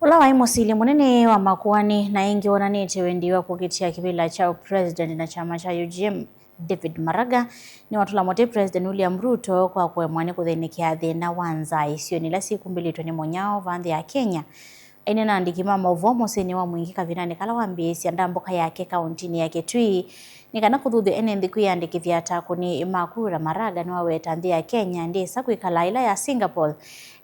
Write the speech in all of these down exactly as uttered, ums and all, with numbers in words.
Ũla waĩ mũsili mũnene wa makoani na ĩngĩ wonanĩtye wendi wa kũkitĩa kĩvĩla kya ũpresident na kyama kya U G M, David Maraga, nĩwatũla mũtĩ President William Ruto kwa kũemwa nĩ kũthĩnĩkĩa thĩna wa nzaa isionĩ ila syĩkumbĩlĩtwe nĩ mũnyao vaa nthĩ ya Kenya. Aineena na andĩki ma maũvoo mũsyĩnĩ wa Mwingĩ kavindanĩ kala wambĩĩsya ndambũka yake kauntinĩ ya Kitui, nĩ kana kũthuthya ene nthĩ kwĩyandĩkĩthya ta akũni ma kura, Maraga nĩwaweta nthĩ ya Kenya ndĩsa kwĩkala ĩla ya Singapore.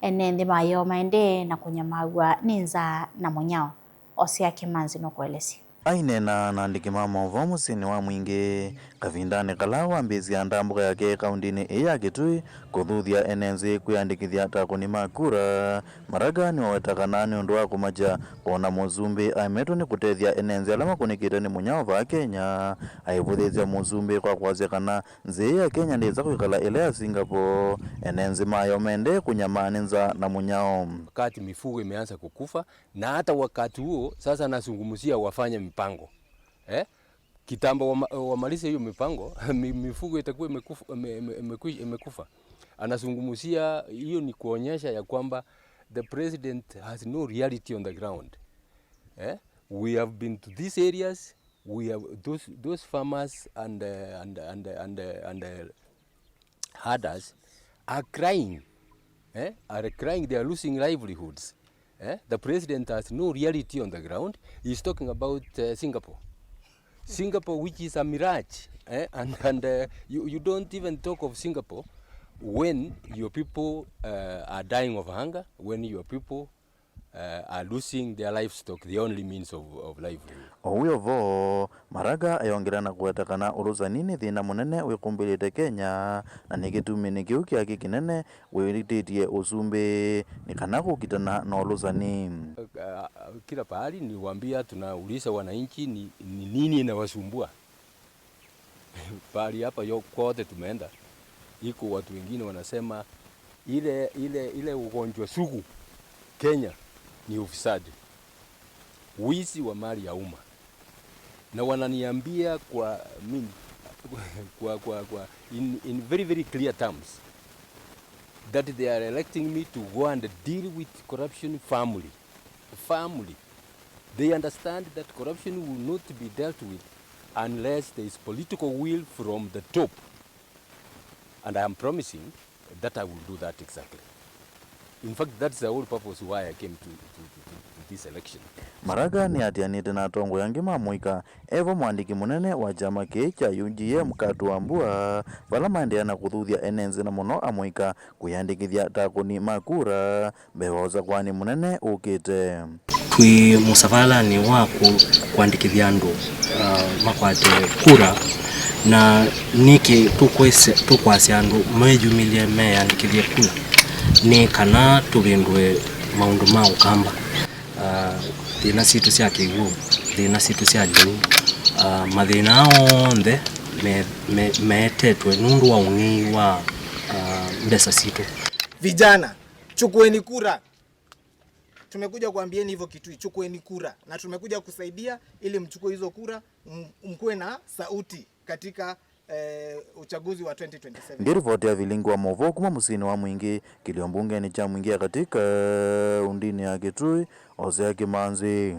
Ene nthĩ mayo maendee na kũnyamaaw'a nĩ nzaa na mũnyao. Osea Kĩmanzi nũkũelesya. Aineena na andĩki ma maũvoo mũsyĩnĩ wa Mwingĩ kavindanĩ kala wambĩĩsya ndambũka yake kauntinĩ ĩĩ ya Kitui kũthuthya ene nthĩ kwĩyandĩkĩthya ta akũni ma kura, Maraga nĩwaweta kana nĩ ũndũ wa kũmakya kwona mũsumbĩ aemetwe nĩ kũtethya ene nthĩ ala makũnĩkĩte nĩ mũnyao vaa Kenya, aivũthĩĩsya mũsumbĩ kwa kwasya kana nthĩ ya Kenya ndĩsa kwĩkala ĩla ya Singapore, ene nthĩ mayo mende kũnyamaa nĩ nzaa na mũnyao. Wakati mifugo imeanza kukufa, na hata wakati huo sasa anazungumzia wafanye mipango. Eh? Kitambo wama-, wamalize hiyo mipango, mi-, mifugo itakuwa imekufa, ime-, ime-, imekwi-, imekufa. Anazungumzia, hiyo ni kuonyesha ya kwamba the president has no reality on the ground. Eh? We have been to these areas, we have, those, those farmers and, uh, and, and, and, uh, and, uh, herders are crying, eh, are crying, they are losing livelihoods. Eh? The president has no reality on the ground. He's talking about, uh, Singapore. Singapore, which is a mirage, eh? And, and, uh, you, you don't even talk of Singapore when your people, uh, are dying of hunger, when your people, uh, are losing their livestock, the only means of, of livelihood. O wĩ o vo, Maraga ayongela na kũweta kana ũlũsani nĩ thĩna mũnene wĩkumbĩlĩte Kenya, na nĩ kĩtumi nĩ kĩu kĩaki kĩnene wĩtĩtye ũsumbĩ nĩ kana kũkitana na ũlũsani. Uh, kila pahali niwaambia, tunauliza wananchi ni, ni nini inawasumbua. Pahali hapa yo-, kote tumeenda, iko watu wengine wanasema ile, ile, ile ugonjwa sugu Kenya ni ufisadi, wizi wa mali ya umma. Na wananiambia kwa, I mean, kwa, kwa, kwa, in, in very, very clear terms that they are electing me to go and deal with corruption firmly. Firmly. They understand that corruption will not be dealt with unless there is political will from the top. And I am promising that I will do that exactly. In fact, that's the whole purpose why I came to, to, to, to, to this election. Maraga nĩatianĩte na atongoi angĩ ma mũika, e vo mwandĩki mũnene wa kyama kĩĩ kya U G M, Katu Wambua, vala maendeea na kũthuthya ene nzĩ na mũno amũika kwĩyandĩkĩthya ta akũni ma kura mbee wa ũsakũani mũnene ũkĩte. Twĩ mũsavalanĩ wa kũ-, kũandĩkĩthya andũ, ah, makwate kura, na nĩkĩ tũkwĩsĩ-, tũkwasya andũ meyumĩlye meyandĩkĩthye kura? Nĩ kana tũvĩndũe maũndũ ma Ũkamba, ah, thĩna sitũ sya kĩw'ũ, thĩna sitũ sya lĩu, ah, mathĩna aa onthe me-, me-, meetetwe nũndũ wa ũng'ei wa, ah, mbesa sitũ. Vijana, chukueni kura. Tumekuja kuambieni hivyo Kitui, chukueni kura. Na tumekuja kusaidia ili mchukue hizo kura, m-, mkuwe na sauti katika, eh, uchaguzi wa twenty twenty-seven. Nĩ ripoti ya Vilingi wa Mauvoo kuma mũsyĩnĩ wa Mwingĩ, kĩlio mbungenĩ kya Mwingĩ ya Katĩ kaũndĩnĩ ya Kitui, Osea Kĩmanzi.